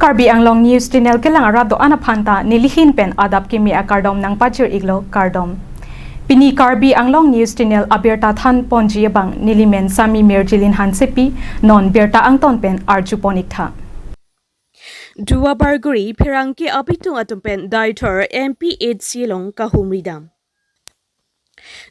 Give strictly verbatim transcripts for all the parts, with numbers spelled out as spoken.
Karbi Anglong News Channel kelang arat do-an aphan ta nelihin pen adap kimi akardom nangpajir-iklo, kardom. Pini Karbi Anglong News Channel abirta thanponji abang nelimen Sami Mirjilin Hansepi, non birta angton pen arjupon-iktha. Duarbagori pherangke abitung atum pen Deithor M P H C along kahumri dam.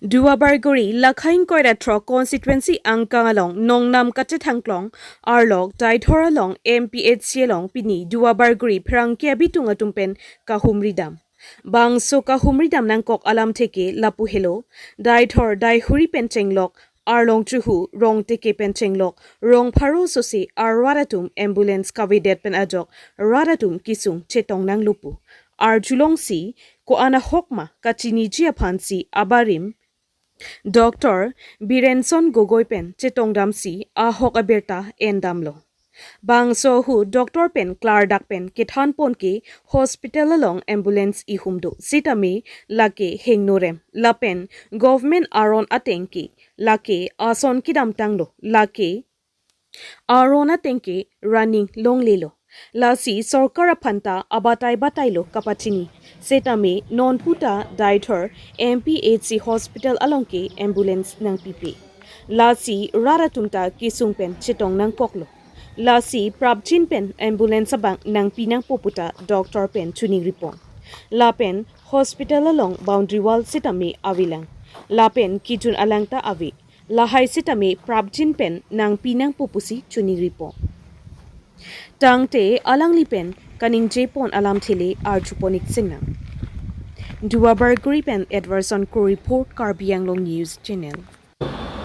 Duarbagori lakhain koira throk constituency angkang along nongnam kachethangklong arlok Deithor along M P H C along pini Duarbagori pherangke abitung atum pen kahumri dam. Bangso kahumri dam nangkok alamthe ke lapu helo, Deithor Daihuri pen chenglok Arlong Chuhu Rongteke pen chenglok rong pharo sose arwar atum ambulance kavedet pen ajok rat atum kesung chetong nanglo pu. Arjulongsi ko-an ahok ma kachiniji aphansi abarim Doctor Birenson Gogoi pen chetongdamsi ahok abirta endamlo. Bangso ahut doctor pen klardak pen kethanpon ke hospital along ambulance ihum do sitame lake hingnorem lapen government aron ateng ke lake ason kedamtanglo, lake aron ateng ke running longlelo. Lasi sorkar aphan ta abatai batailo kapachini. Setame nonpu ta Deithor M P H C hospital along ke ambulance nangpipe. Lasi rat atum ta kesung pen chetong nangkoklo. Lasi prapjin pen ambulance abang nangpi nangpo pu ta doctor pen choningripon. Lapen hospital along boundary wall sitame avelang. Lapen kejun alang ta ave. Lahai sitame prapjin pen nangpi nangpo pusi choningripo. Tangte alangli pen kaningjepon alamthe le arjupon-ik sinang. Duarbagori pen Edwardson Kro report, Karbi Anglong News Channel.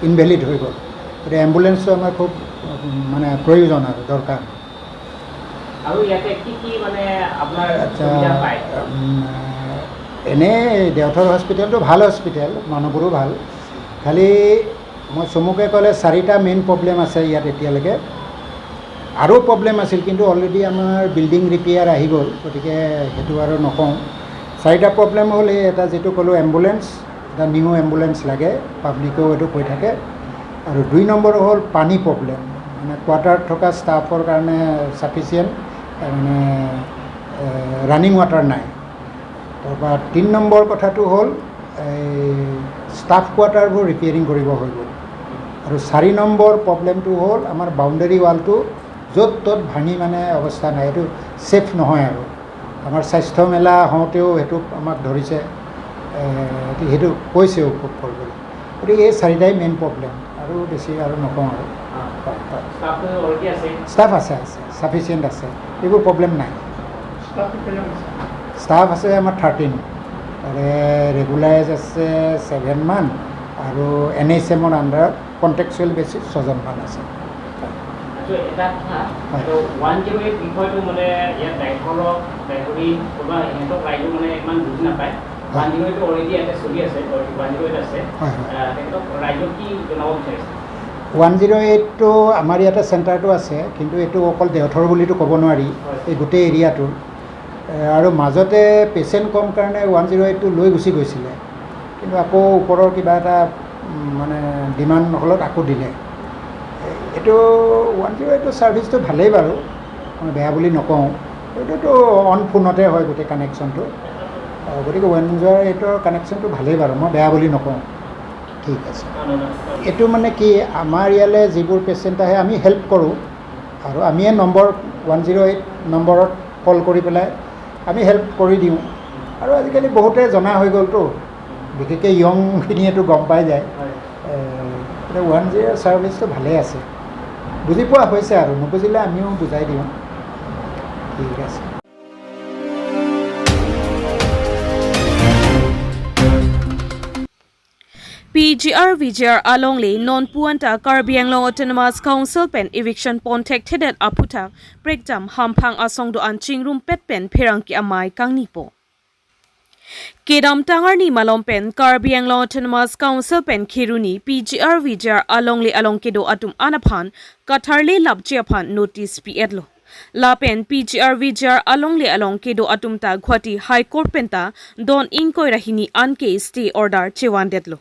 Invalid হৈ গ'ল। গতিকে এম্বুলেন্সটো আমাৰ খুব উম, মানে প্ৰয়োজন আৰু দৰকাৰ। আৰু ইয়াতে কি কি মানে আপোনাৰ আচ্ছা সুবিধা পায়? উম, এনেই দেওথৰ হস্পিটেলটো ভাল হস্পিটেল, মানুহবোৰো ভাল। খালি মই চমুকৈ ক'লে চাৰিটা মেইন প্ৰব্লেম আছে ইয়াত এতিয়ালৈকে। আৰু প্ৰব্লেম আছিল, কিন্তু অলৰেডি আমাৰ বিল্ডিং ৰিপেয়াৰ আহি গ'ল, গতিকে সেইটো আৰু নকওঁ। চাৰিটা প্ৰব্লেম হ'ল, এই এটা যিটো ক'লোঁ এম্বুলেন্স, এটা নিউ এম্বুলেন্স লাগে, পাব্লিকেও এইটো কৈ থাকে। আৰু দুই নম্বৰ হ'ল পানী প্ৰব্লেম, মানে কোৱাৰ্টাৰত থকা ষ্টাফৰ কাৰণে চাফিচিয়েণ্ট মানে ৰানিং ৱাটাৰ নাই। তাৰপৰা তিনি নম্বৰ কথাটো হ'ল এই ষ্টাফ কোৱাৰ্টাৰবোৰ ৰিপেয়াৰিং কৰিব হৈ গ'ল। আৰু চাৰি নম্বৰ প্ৰব্লেমটো হ'ল আমাৰ বাউণ্ডেৰী ৱালটো য'ত ত'ত ভাঙি মানে অৱস্থা নাই, এইটো ছেফ নহয় আৰু। আমাৰ স্বাস্থ্য মেলা হওঁতেও সেইটো আমাক ধৰিছে, এ, সেইটো কৈছেও খুব কৰিবলৈ। গতিকে এই চাৰিটাই মেইন প্ৰব্লেম, আৰু বেছি আৰু নকওঁ আৰু। ষ্টাফটো অলৰেডি আছে। ষ্টাফ আছে, আছে, চাফিচিয়েণ্ট আছে, এইবোৰ প্ৰব্লেম নাই। ষ্টাফ আছে আমাৰ থাৰ্টিন, তাৰে ৰেগুলাৰাইজ আছে ছেভেনমান, আৰু এন এইচ এমৰ আণ্ডাৰত কণ্টেকচুৱেল বেচিছ ছজনমান আছে। আচ্ছা, এটা কথা, হয়। তো ওৱান জিৰ' এইট বিষয়টো মানে ইয়াত দায়িত্ব দায়িত্বী কোনোবা সিহঁতক ৰাইজে মানে ইমান বুজি নাপায়। ওৱান জিৰ' এইটটো অলৰেডি ইয়াতে চলি আছে, ওৱান জিৰ' এইট আছে। হয়, হয়। আহ, তেখেতক ৰাইজক কি জনাব বিচাৰিছে? ওৱান জিৰ' এইটটো আমাৰ ইয়াতে চেণ্টাৰটো আছে, কিন্তু এইটো অকল দেওথৰ বুলিতো ক'ব নোৱাৰি, এই গোটেই এৰিয়াটোৰ। এ, আৰু মাজতে পেচেণ্ট কম কাৰণে ওৱান জিৰ' এইটটো লৈ গুচি গৈছিলে, কিন্তু আকৌ ওপৰৰ কিবা এটা উম, মানে ডিমাণ্ড হ'লত আকৌ দিলে। এইটো ওৱান জিৰ' এইটৰ ছাৰ্ভিচটো ভালেই বাৰু, মই বেয়া বুলি নকওঁ। এইটোতো অন ফোনতে হয় গোটেই কানেকশ্যনটো। আহ, গতিকে ওৱান জিৰ' এইটৰ কানেকশ্যনটো ভালেই বাৰু, মই বেয়া বুলি নকওঁ। ঠিক আছে। এইটো মানে কি, আমাৰ ইয়ালৈ যিবোৰ পেচেণ্ট আহে আমি হেল্প কৰোঁ, আৰু আমিয়ে নম্বৰ ওৱান জিৰ' এইট নম্বৰত কল কৰি পেলাই আমি হেল্প কৰি দিওঁ। আৰু আজিকালি বহুতে জনা হৈ গ'লতো, বিশেষকৈ য়ংখিনিয়েতো গম পাই যায়। ওৱান জিৰ' ছাৰ্ভিচটো ভালেই আছে, বুজি পোৱা হৈছে আৰু, নুবুজিলে আমিও বুজাই দিওঁ। ঠিক আছে। P G R V G R alongle nonpu anta Karbi Anglong Autonomous Council pen eviction pon thekthedet aphuthak prekjam hamphang asong do-an chingrumpet pen pherangke amei kangnipo. Kedamtang arni malom pen Karbi Anglong Autonomous Council pen Kheroni P G R V G R alongle along kedo atum an aphan katharle lapji aphan notice pi-etlo. Lapen P G R V G R alongle along kedo atum ta Guwahati High Court pen ta don ingkoi ra hini an ke stay order chevandetlo.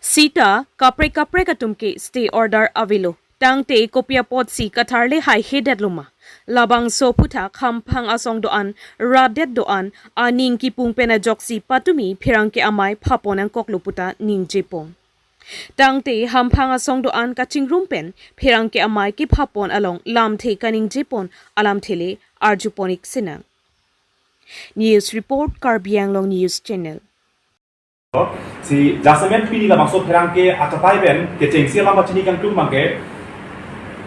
Sita kaprek kaprek atum ke stay order avelo. Tangte kopi apotsi katharle haihedetlo ma? Labangso aphuthak hamphang asong do-an, rat det do-an aning kipung pen ajoksi patumi pherangke amei phapon nangkoklo puta ningjepon. Tangte hamphang asong do-an kachingrum pen pherangke amei kephapon along lamthe kaningjepon alamthe le arjupon-ik sinang. News report, Karbi Anglong News Channel. Si jasemet pini labangso pherangke achatai pen kechengsi alam pachini kangtung abangke,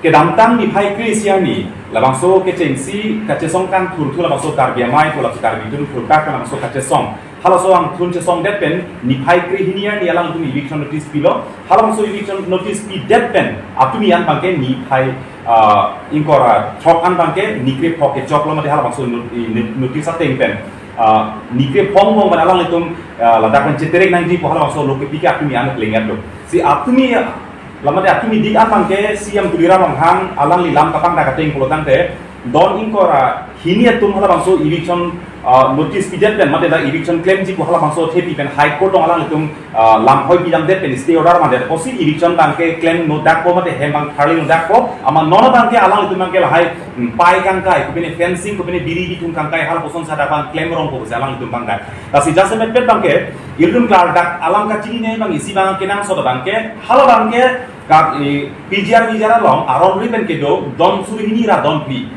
kedamtang niphai kre-isi arni labangso kechengsi kachesong kangthurthu labangso Karbi amei ko labangso Karbi atum thurkak labangso kachesong, halaso angthun chesongdet pen niphai krehini arni alangtum eviction notice pilo. Halabangso eviction notice pidet pen atumi an abangke niphai, ah, ingkoi ra throk an abangke nikre phok kechoklo mate halabangso not-, i, not-, notice ateng pen, ah, nikre phongo mane alanglitum, ah, ladak pen cheterek nangji pu halabangso lo kepi ke atumi an klengdetlo. Si atumi, ah, lamate atumi dik an abangke C M Tuliram Ronghang alangli lam kapangdak ateng pulo tangte don ingkoi ra hini atum halabangso eviction, ah, notice pidet pen mate dak eviction klemji pu halabangso thepi pen High Court along alanglitum, ah, lamhoi pidamdet pen stay order mandet. Apotsi eviction abangke klemnodakpo mate hem abang tharlinodakpo. Amat non abangke alanglitum abangke lahai, hmm, pai kangkai, kopine fencing, kopine biri bithung kangkai, halakosonsi dak abang klemrongpo pusi alanglitum abang dak. Lasi jasemetpet abangke ilitum klardak alam kachinine abang isi abang kenangsot abangke, hala abangke ka, eh, P G R V G R along aron ri pen kedo don suri hini ra don phli.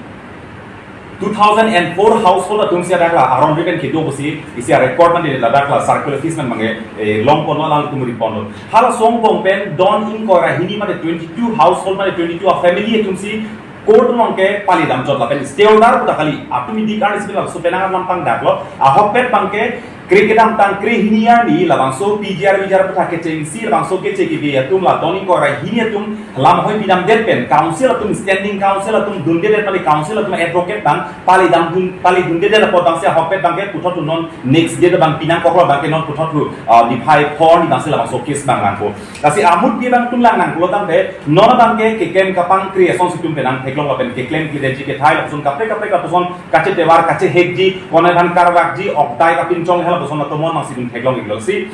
Two thousand and four household atumsi dak la aron ri pen kedo pusi isi a-record mane ladak la circular fees man mange, eh, longpon alanglitum riponlo. Hala asong angbong pen don ingkoi ra hini mane twenty-two household mane twenty-two a-family atumsi court along ke palidamchot lapen stay order puta kali. Atumi dik arni si labangso penang alam pangdaklo. Ahokpet abangke kre kedamtang krehini arni labangso P G R V G R aphuthak kechengsi labangso keche kebi atum la don ingkoi ra hini atum lamhoi pidamdet pen council atum, standing council atum dundedet mane council atum advocate abang palidam dun, palidundedet apot abangsi ahokpet abangke puthot non next date abang pinangkoklo abangke non puthot, ah, niphai phongo arni abangsi labangso case abang vangpo. Lasi amut ke abang tunlang nang pulo tangte non abangke keklem kapangkri asonsi itum penang theklong lapen keklemkledetji kethai lapuson kaprek kaprek lapuson kachetovar kachehekji, konai aphan karvakji, oktai kapinchong halapuson atomon abangsi itum theklong-iklo si.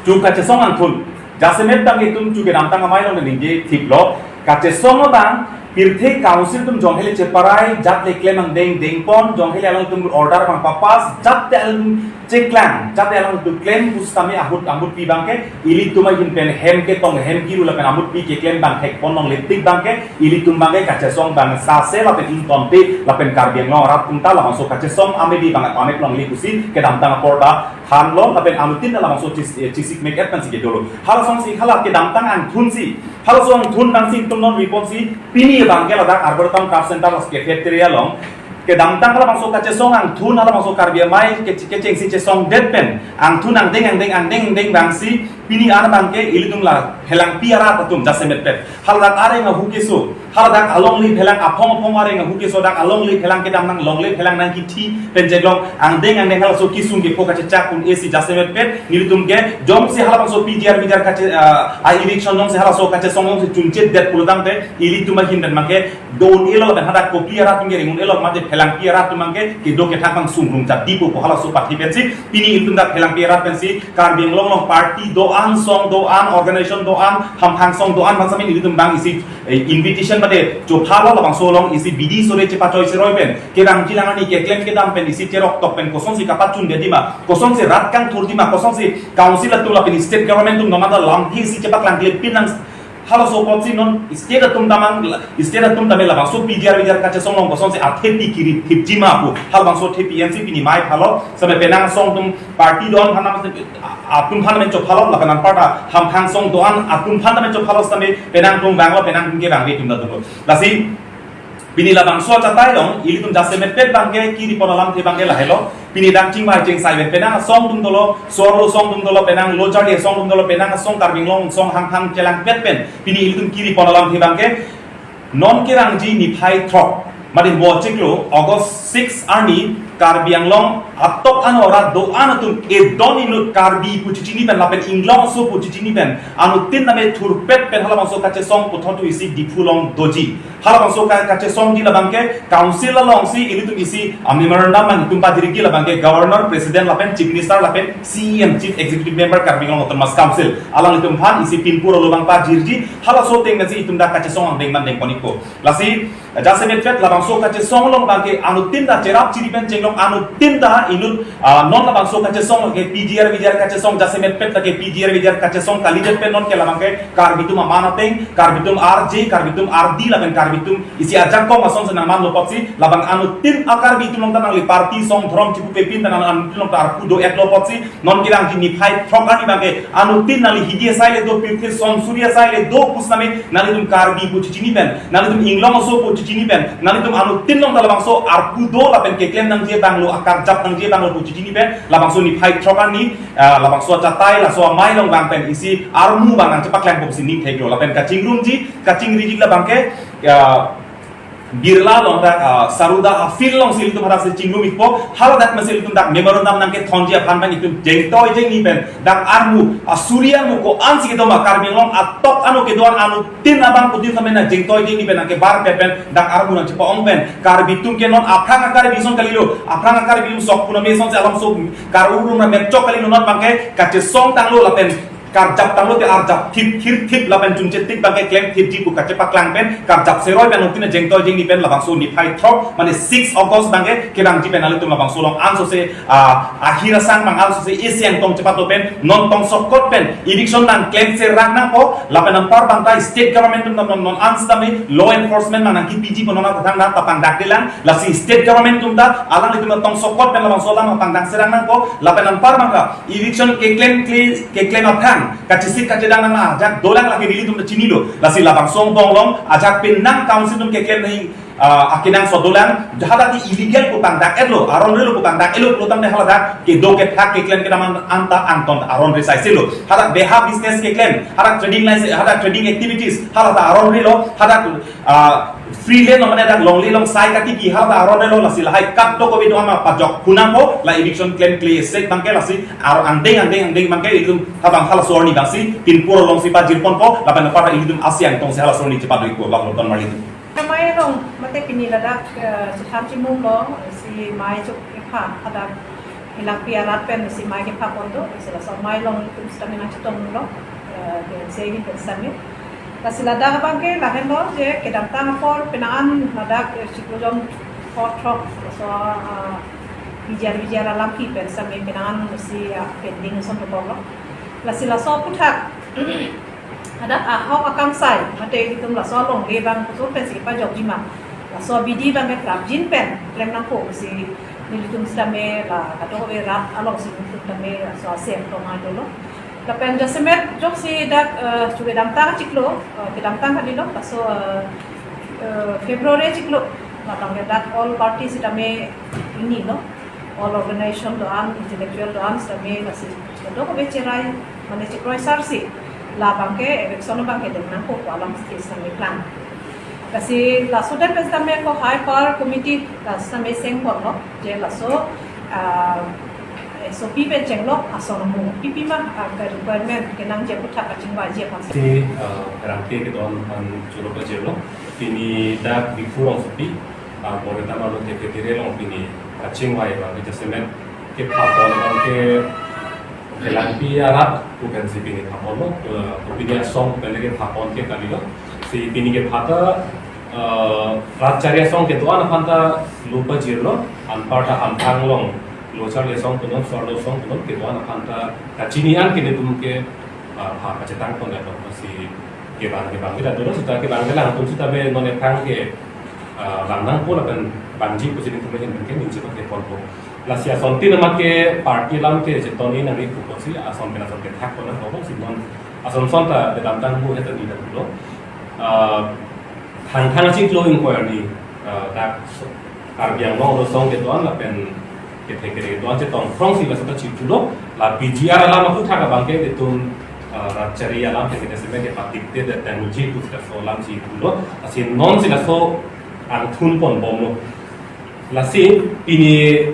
Chu kachesong angthun, jasemet abang itum chu kedamtang amei along ningje thiplo, kachesong abang pirthe council atum jonghe le cheparai, jat le klem angdeng dengpon, jonghe le alangtum order abang papass, jat te alangtum cheklang, jat te alangtum klem pusitame ahut amut pi abangke, ilitum ahin pen hem ketong hem kiru lapen amut pi keklem abang thekpon longle tik abangke, ilitum abangke kachesong abang sase lapen ingtonte lapen Karbi Anglong arat atum ta labangso kachesong amedi abang apamek longle pusi kedamtang apor ta thanlo lapen anuttin ta labangso chis-, eh, chisikmek et pensi kedolo. Hala asonsi hala kedamtang angthunsi, hala asong angthun abangsi itum non riponsi pini abangke ladak Arboretum Craft Center laso cafeteria along kedamtang halabangso kachesong angthun halabangso Karbi amei ke, kechengsi chesongdet pen angthun angdeng angdeng angdeng angdeng abangsi pini an abangke ilitum la phelangpi arat atum jasemetpet haladak areng ahu keso, haladak alongle phelang aphong aphong areng ahu keso, dak alongle phelang kedam nang longle phelang nangkithi pen jeglong angdeng angdeng halaso kisung kepo kachechak un-esi jasemetpet nelitum ke jongsi halabangso P G R V G R kache, ah, a-eviction jongsi halaso kachesong jongsi chuncheddet pulo tangte ilitum ahin pen abangke do un-elo lapen hadak kopli arat atum ke ring un-elo mate phelangpi arat atum abangke kedo kethak abang sungrung chatipo pu halaso pathi pensi pini ilitum dak phelangpi arat pensi Karbi Anglong along party do-an, song do-an, organization do-an, hamphang song do-an, bangsamin ilitum abang isi, eh, invitation mate chophalo labangso along isi bidi sore chepachoi cheroi pen kevangji lang arni keklem kedam pen isi cheroktok pen kosonsi kapachunde dima, kosonsi rat kangthur dima, kosonsi council atum lapen state government atum namada lamthe isi chepaklangkle pin nang halaso apotsi non state atum damang, state atum tame labangso P G R V G R kachesong along kosonsi athepi kiri thipji ma pu halabangso thepi ensi pini mei phalo, same penang asong atum party do-an aphan atum aphan men chophalo lapen anparta hamphang song do-an atum aphan men chophalo same penang atum vanglo penang atum kevangve atum ta dolo. Lasi pini labangso achatai along ilitum jasemetpet abangke kiripon alamthe abangke lahelo. Pini dang chingvai chingsai pen penang asong atum dolo, so-arlo asong atum dolo, penang lo charli asong atum dolo, penang asong Karbi Anglong asong hamphang chelangpet pen pini ilitum kiripon alamthe abangke non kevangji niphai throk mate mo chiklo August six arni Karbi Anglong atok ano arat do-an atum edon inut Karbi pu chichini pen lapen inglong aso pu chichini pen anuttin tame thurpet pen halabangso kachesong puthot isi Diphu along doji. Halabangso ka, kachesongji labangke council alongsi ilitum isi a-memorandum nangtum pajirji labangke governor, president lapen chief minister lapen C E M, chief executive member Karbi Anglong Autonomous Council alanglitum aphan isi pinpur alo abang pajirji. Halaso ateng nasi itum dak kachesong angdeng mandeng konikpo. Lasi jasemetpet la Labangso kachesong along abangke anuttin ta cherap chiri pen chenglok, anuttin ta inut, ah, non labangso kachesong ke P G R V G R kachesong jasemet pet lake P G R V G R kachesong kalidet pen non ke labangke Karbi atum aman ateng, Karbi atum arje, Karbi atum ardi lapen Karbi atum isi ajakong asonsi nangmanlo apotsi, labang anuttin a-Karbi atum along ta nangli party song dhorom chipupe pin ta nang anuttin along ta arpu do-etlo apotsi, non kevangji niphai throk arni abangke anuttin nangli hidi asai le do, pirthe son suri asai le do pusitame nanglitum Karbi pu chichini pen, nanglitum Inglong aso pu chichini pen, nanglitum anuttin along ta labangso arpu do lapen keklem nangji abanglo, akarjap nangji abanglo pu chichini pen, labangso niphai throk arni, ah, labangso achatai, laso amei along vang pen isi armu abang nangchepaklang ponsi ning theklo lapen kachingrumji, kachingri-ik labangke, ah, Birla along dak, ah, Saruda a-field alongsi ilitum hadak si chingrum-ikpo, haladak masi ilitum dak memorandum nangkethonji aphan abang itum jengtoi jengni pen dak armu, asuri armu ko-ansi kedo ma Karbi Anglong atok ano kedo-an anuttin abang pudin samena jengtoi jengni pen nangkebar pen pen dak armu nangchepa-ong pen Karbi atum ke non aphrang a-Karbi ason kalilo, aphrang a-Karbi atum sok puname asonsi along sok karurum na mepchok kalilo, non abangke kachesong tanglo lapen karjap tanglo te arjap thip thir thip lapen chungche tik abangke klem thipji pu kachepaklang pen karjap seroi pen anuttin jengtoi jengni pen labangso niphai throk mane six August abangke kevangji pen nanglitum labangso along ansose, ah, ahir asang abang ansose isi angtong chepato pen non tongsokot pen eviction nangklem serang nangpo lapen anpar abang ta state government atum non non ansitame law enforcement nang nangkipiji pu non atang nang papangdakdelang, lasi state government atum ta alanglitum tongsokot pen labangso alam papangdang serang nangpo lapen anpar abang ta eviction keklem kle keklem aphrang kachesik kachedang nang ajak dolang lake nelitum ta chinilo. Lasi labangso angbong along ajak pen nang council atum keklem nang, ah, akenangsot dolang, hadak illegal pu pangdak-etlo, aron relo pu pangdak-etlo pulo tangte haladak kedo kethak keklem kedam an-, anta angton aron re saiselo. Hadak beha business keklem, hadak trading license, hadak trading activities, haladak aron relo, hadak, ah, free land mane dak longle longsai katipi haladak aron relo, lasi lahai kat do kove do ama pajok hunang ko la eviction klem kle sek abangke lasi ar angdeng angdeng angdeng abangke ilitum habang halaso arni abangsi pinpur alongsi pajirponpo lapen apar ilitum isi angtongsi halaso arni chepadoi ko bang loton marli. Amei along mate pini ladak, eh, chetham chimum along si mei chok epha hadak Hilangpi arat pen si mei kepha pon do, si laso amei along ilitum sitame nangchetonglo, eh, ke segi ke sami. Lasi ladak abangke lahenlo je kedamtang apor penang an ladak, eh, chiklo jon pho throk laso, ah, V G R V G R alam ki pen sami penang an si, ah, pending ason dokoklo. Lasi laso aputhak hadak ahok akangsai mate ilitum laso alongle abang kusur pensi kepajokji ma. Laso abidi abangke prapjin pen klem nangpo si nelitum sitame la kadokave rat alongsi nelitum tame laso asem tong adolo. Lapen jasemet joksi dak, eh, chuve damtang chiklo, eh, kedamtang kalilo, laso, eh, eh, February chiklo, labangke dak all party sitame inilo, all organization do-an, intellectual do-an sitame lasi kadokave cherai mane chekroi sarsi labangke eviction abangke deng nangpo pu alam stage sitame plan. Lasi laso adet pen sitame ko high power committee la sitame seng ponlo je laso, ah, S O P pen chenglok ason amu pipi ma, ah, ke requirement kenangji aputhak kachingvaiji aphan. Si, ah, rangke kedo-an aphan choro pajirlo. Pini dak Diphu rongsopi, ah, Boreta Marlo Secretary along pini kachingvai abang jasemet kepha pon abangke Hilangpi arat pu pensi pini pha ponlo, eh, pini asong pen kepha pon ke kalilo. Si pini kepha ta, eh, rat chari asong kedo-an aphan ta lo pajirlo, anparta Hamphang along lo charli asong punon, Sorlo asong punon, kedo-an aphan ta kachini an ke nelitum ke, eh, pha pachetang pon lo si kevang kevang kita dolo sita kevang kelang atum sitame non ephrang ke, eh, vang nangpo lapen vangji pusi nelitum ke ningje ke ponpo. Lasi asontin amat ke party alam ke chetongji nangri pupo si ason pen ason kethak pon nangpo si non ason son ta kedamtang mu heta ni dam pulo. Ah, thangthang achiklo ingkoi arni, ah, dak so-, Karbi Anglong asong kedo-an lapen kethe kere kedo-an chetong phrong si laso ta chiphulo la P G R alam aputhak abangke ilitum, ah, rat chari alam ke jasemet ke patik te datang uji pusi laso alam chiphulo. Lasi non si laso angthun pon bomlo. Lasi pini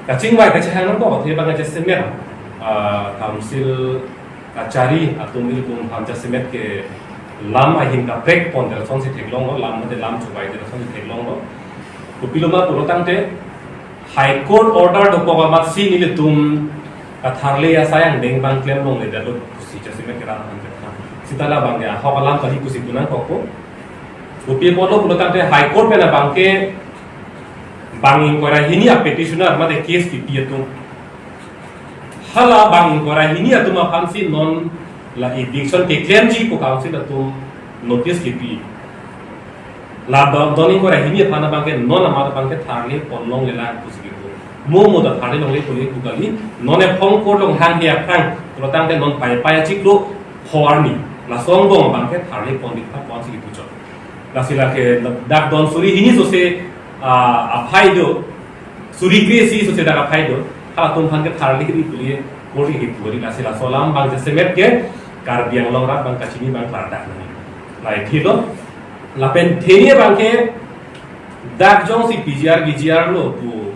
kachingvai kachehang nangpo, athe abang jasemet, ah, council kachari atum ilitum aphan jasemet ke lam ahin kaprek pon tel asonsi theklonglo, lam mate lam chubai tel asonsi theklonglo. Kopilo ma pulo tangte High Court order dokok amatsi nelitum katharle asai angdeng abang klem longledetlo pusi jasemet ke rat aphan kethang. Sita labangke ahok alam kali pusi punang kokpo. Kopi apotlo pulo tangte High Court pen abangke bang ingkoi ra hini a petitioner mate case kipi atum, hala bang ingkoi ra hini atum aphansi non la eviction keklemji pu council atum notice kipi. La don, don ingkoi ra hini aphan abangke non amat abangke tharle pon longlelang pusi kipu. Mo mo ta tharle longle pu le pu kali, non ephong court along hanghe aphrang pulo tangte non Paipai achiklo pho arni, laso angbong abangke tharle pon dik ta ponsi kipuchot. Lasi lake dak don suri hini sose, ah, aphai do, suri kre-isi sose dak aphai do, halatum aphan ke tharle kiri pu le court kipu kali. Lasi laso alam abang jasemet ke Karbi Anglong arat abang kachini abang klardak nangji. Lahei thilo, lapen theni abangke dak jongsi P G R, V G R lo pu,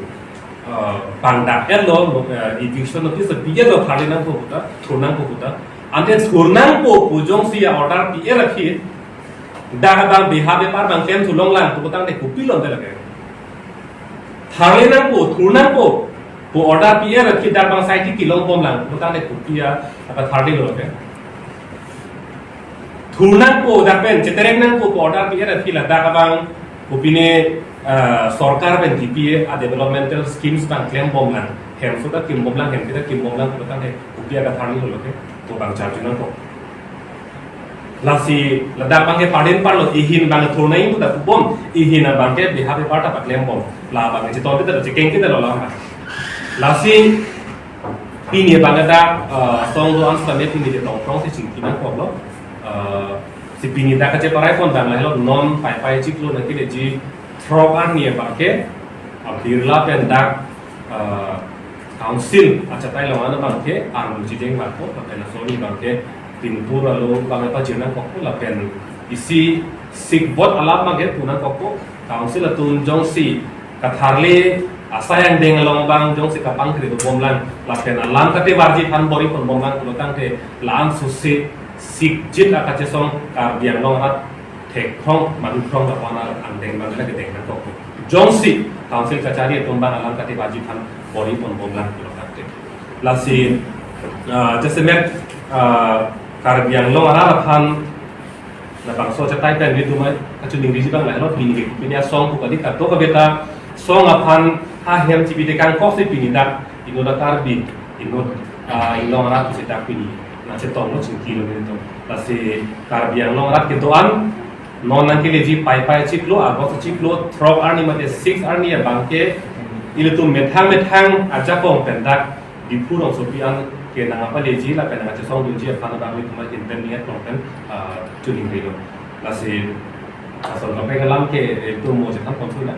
eh, bang dak-etlo, eh, eviction notice pi-etlo, tharle nangpo pu ta, thur nangpo pu ta. Ante thur nangpo pu jongsi a-order pi-et aphi, dak abang beha bepar abang klem thu longlang pu tangte kopi longte lake. Tharle nangpo, thur nangpo pu order pi-et aphi dak abang saiti kelong bomlang pu tangte kopi a, apa tharle lo ke. Thur nangpo dak pen, cheterek nangpo pu order pi-et aphi ladak abang kopine, eh, sorkar pen kipi a developmental schemes abang klem bomlang, hem so ta kim bomlang, hem kita kim bomlang pu tangte kopi a tharle lo ke, pu abang charju nangpo. Lasi ladak abangke pardin parlo, ihin abang thur nangji pu ta pu bom, ihin abangke beha bepar ta paklem bom. La abang chetong kita, chekeng kita lo la abang. Lasi pini abang dak, eh, song do-an sitame pini chetong throngsi chingki nangkoklo. Eh, si pini dak kacheparai pon abang lahelo, non Paipai achiklo nangkeleji throk arni abangke, ah, Birla pen dak, eh, council achatai along an abangke armu chideng nangkok, lapen laso arni abangke pinpur alo abang pajir nangkok, lapen isi sikbot alam abangke pu nangkok, council atum jongsi katharle asai angdeng along abang jongsi kapangkri bomlang, lapen alam katevarji aphan bor-i pon bomlang pulo tangte la-an sose sikjit akachesong Karbi Anglong arat thekthrong, madukthrong, lapu-an arat angdeng abang kedeng nangkok. Jongsi council kachari atum abang alam katevarji aphan bor-i pon bomlang pulo tangte. Lasi, ah, jasemet, ah, Karbi Anglong arat aphan labangso achatai pen ilitum kachiningriji abang lahelo, pini ke pini asong pu kali, kadokave ta song aphan ahem chibi tekangkok si pini dak inut a Karbi, inut, ah, Anglong arat si dak pini nangchetonglo, chingkilo nelitum. Lasi Karbi Anglong arat kedo-an non nangkeleji Paipai achiklo, August achiklo throk arni mate six arni abangke ilitum methang methang ajakong pen dak Diphu rongsopi an ke nangpaleji lapen nangchesongdunji aphan abang ilitum ahin pen ning-et along pen, ah, chiningrilo. Lasi ason kaprek alam ke ilitum mo chethan pon thu na.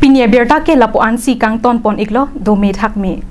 Pini abirta ke lapu-ansi kangton pon iklo, dome thakme.